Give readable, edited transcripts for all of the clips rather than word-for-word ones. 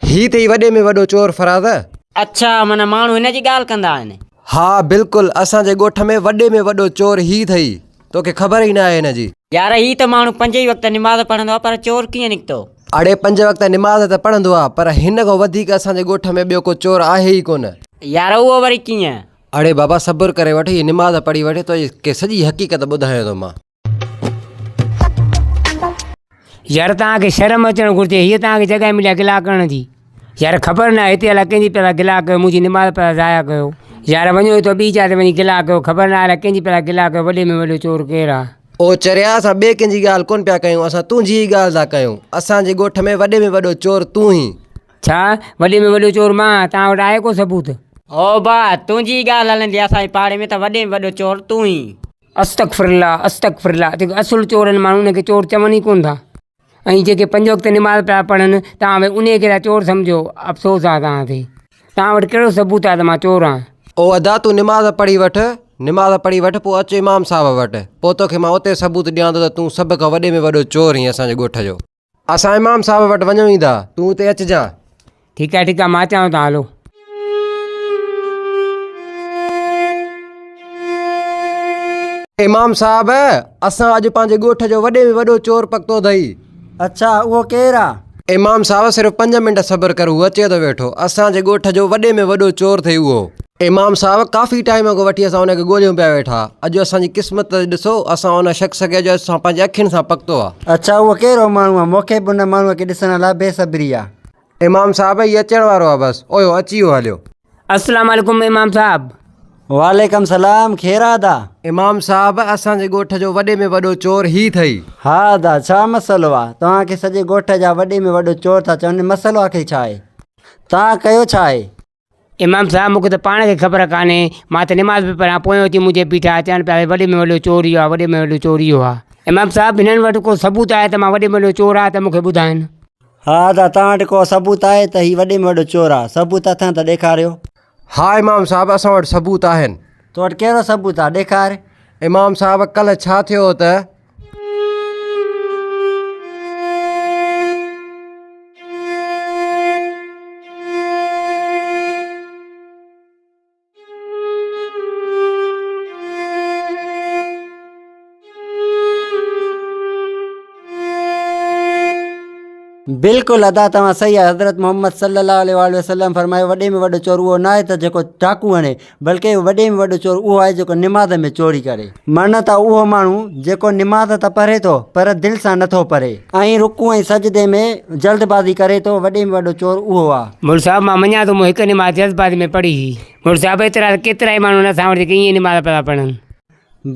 هي ٿئي وڏي ۾ وڏو چور فراز. اڇا معنيٰ ماڻهو هن جي ڳالهه ڪندا آهن. ها بلڪل اسان جي ڳوٺ ۾ وڏي ۾ وڏو چور هي ٿئي. توکي خبر ئي ناهي هن جي. يار هي ته ماڻهو پنج ئي وقت نماز پڙهندو آ پر چور ڪيئن نڪتو. اڙي پنج وقت نماز ته پڙهندو آ پر هن کان وڌيڪ اسان جي ڳوٺ ۾ ٻيو ڪو چور آهي ئي ڪونه. يار اهو وري ڪيئن. اڙي بابا صبر ڪري وٺ هي نماز پڙهي وٺي توکي سڄي حقيقت ٻڌايان ٿو مان. يار توهان کي شرم اچڻ گهرجي هيء توهان کي جڳهه ملي آهي گلا ڪرڻ جي يار خبر ناهي هتي الائي ڪنهن جي پيا گلا ڪيو منهنجي نماز پيا ضايع ڪيو يار وڃو هتو ٻي جاء تي وڃي گلا ڪيو خبر ناهي الائي ڪنهن جي پيا گلا ڪيو وڏي ۾ وڏو چور ڪير آهي. او چريا اسان ٻئي ڪنهن جي ڳالهه ڪونه پيا ڪيون اسان تنهنجي ئي ڳالهه ٿا ڪيون اسان جي ڳوٺ ۾ وڏي ۾ وڏو چور تون ئي. ڇا وڏي ۾ وڏو چور مان آهيان توهان وٽ آهي ڪو ثبوت. او با تنهنجي ئي ڳالهه هلندي اسان جي پاڙي ۾ ته وڏي ۾ وڏو چور تون ئي. استغفر الله استغفر الله جيڪي اصل چور آهن ماڻهو انهن کي چور چون ئي ڪونه ٿا ۽ جيڪي پنج وقت نماز پيا پڙهن توهان به انهي کي ٿا چور سمجهو افسوس آهي توهان تي توهان وٽ ڪهڙو ثبوت آهي ته مان چور آهيان. او ادا تون نماز پڙهي وٺ نماز پڙهي وٺ پوء اچ امام صاحب وٽ پوء توکي مان اتي ثبوت ڏيان ٿو ته تون سڀ کان وڏي ۾ وڏو چور آهين اسان جي ڳوٺ جو. اسان امام صاحب وٽ وڃون ئي ٿا، تون اتي اچجان. ٺيڪ آهي ٺيڪ آهي مان اچان ٿو تان هلو. امام صاحب اسان اڄ پنهنجي ڳوٺ جو وڏي ۾ وڏو چور پڪتو اٿئي. اڇا اهو ڪير آ؟ امام صاحب صرف پنج منٽ صبر ڪر هو اچي ٿو ويٺو. اسان جي ڳوٺ جو وڏي ۾ وڏو چور اٿئي اهو. امام صاحب ڪافي ٽائيم کان وٺي اسان ان کي ڳوليون پيا ويٺا اڄ اسان جي قسمت ته ڏسو اسان ان شخص کي اڄ اسان پنهنجي اکين سان پڪتو آ. اڇا اهو ڪهڙو ماڻهو آ مون کي به ان ماڻهوء کي ڏسڻ لاء بي صبري آ. امام صاحب هي اچڻ وارو آ بس اوهيو اچي ويو هليو. السلام عليڪم امام صاحب. وعليڪم سلام خير آ ادا. امام صاحب اسان جي ڳوٺ جو وڏي ۾ وڏو چور هي ٿئي. ها ادا ڇا مسئلو آ توهان کي سڄي ڳوٺ جا وڏي ۾ وڏو چور ٿا چون مسئلو آخر ڇا آهي توهان ڪيو ڇا آهي. امام صاحب مون کي ته پاڻ کي خبر ڪانهي، مان ته نماز به پڙهان، پويان اچي منهنجي بيٺا، چون پيا وڏي ۾ وڏو چور اهو آهي، وڏي ۾ وڏو چور اهو آهي. امام صاحب هنن وٽ ڪو ثبوت آهي ته مان وڏي ۾ وڏو چور آهيان ته مون کي ٻڌائين. ها ادا توهان وٽ ڪو ثبوت آهي ته هي وڏي ۾ وڏو چور آهي، ثبوت اٿن ته ڏيکاريو. ها امام صاحب اسان وٽ ثبوت آهن. تو وٽ ڪهڙو ثبوت آهي ڏيکار. امام صاحب ڪلهه ڇا ٿيو هو ته. بلڪل ادا توهان صحيح آهيو حضرت محمد صلي الله عليه واٰله وسلم فرمايو وڏي ۾ وڏو چور اهو ناهي ته جيڪو ڊاڪو هڻي بلڪه وڏي ۾ وڏو چور اهو آهي جيڪو نماز ۾ چوري ڪري معنيٰ ته اهو ماڻهو جيڪو نماز ته پڙهي ٿو پر دل سان نٿو پڙهي ۽ رڪوع ۽ سجدي ۾ جلد بازي ڪري ٿو وڏي ۾ وڏو چور اهو آهي. مولوي صاحب مان مڃان ٿو مون هڪ نماز جذباتي ۾ پڙهي هئي مولوي صاحب ايترا ته ڪيترائي ماڻهو آهن اسان وٽ جيڪي ائين نماز پيا ٿا پڙهن.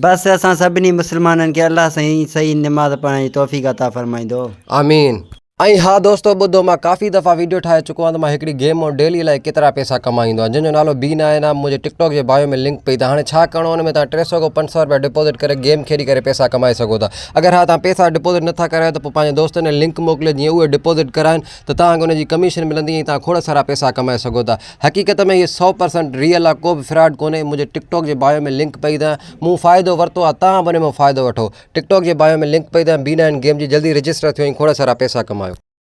بس اسان سڀني مسلمانن کي الله سائين صحيح نماز پڙهڻ جي توفيق عطا فرمائيندو. آمين. ۽ ها دوستو ٻڌو مان ڪافي دفعا ويڊيو ٺاهي چڪو آهيان ته مان هڪڙي گيم مان ڊيلي الائي ڪيترا پيسا ڪمائيندو آهيان جنهن جو نالو بي نائن آهي منهنجي ٽڪ ٽاڪ جي بايو ۾ لنڪ پئي ته هاڻي ڇا ڪرڻو ان ۾ توهان 300 کان 500 رپيا ڊپازٽ ڪري گيم کيڏي ڪري پيسا ڪمائي سگهو ٿا اگر ها توهان پيسا ڊپازٽ نٿا ڪرايو ته پوء پنهنجي دوستن کي لنڪ موڪليو جيئن اهي ڊپازٽ ڪرائن ته توهان کي ان جي ڪميشن ملندي ۽ توهان کوڙ سارا پيسا ڪمائي سگهو ٿا حقيقت ۾ هي سو پرسنٽ ريئل آهي ڪو به فراڊ ڪونهي منهنجي ٽڪ ٽاڪ جي بايو ۾ لنڪ پئي اٿن مون فائدو ورتو آهي توهان به ان مان فائدو وٺو ٽڪ ٽاڪ جي بايو ۾ لنڪ پئي اٿن بي نائن گيم جي جلدي رجسٽر ٿيو ۽ کوڙ سارا پيسا ڪمايو.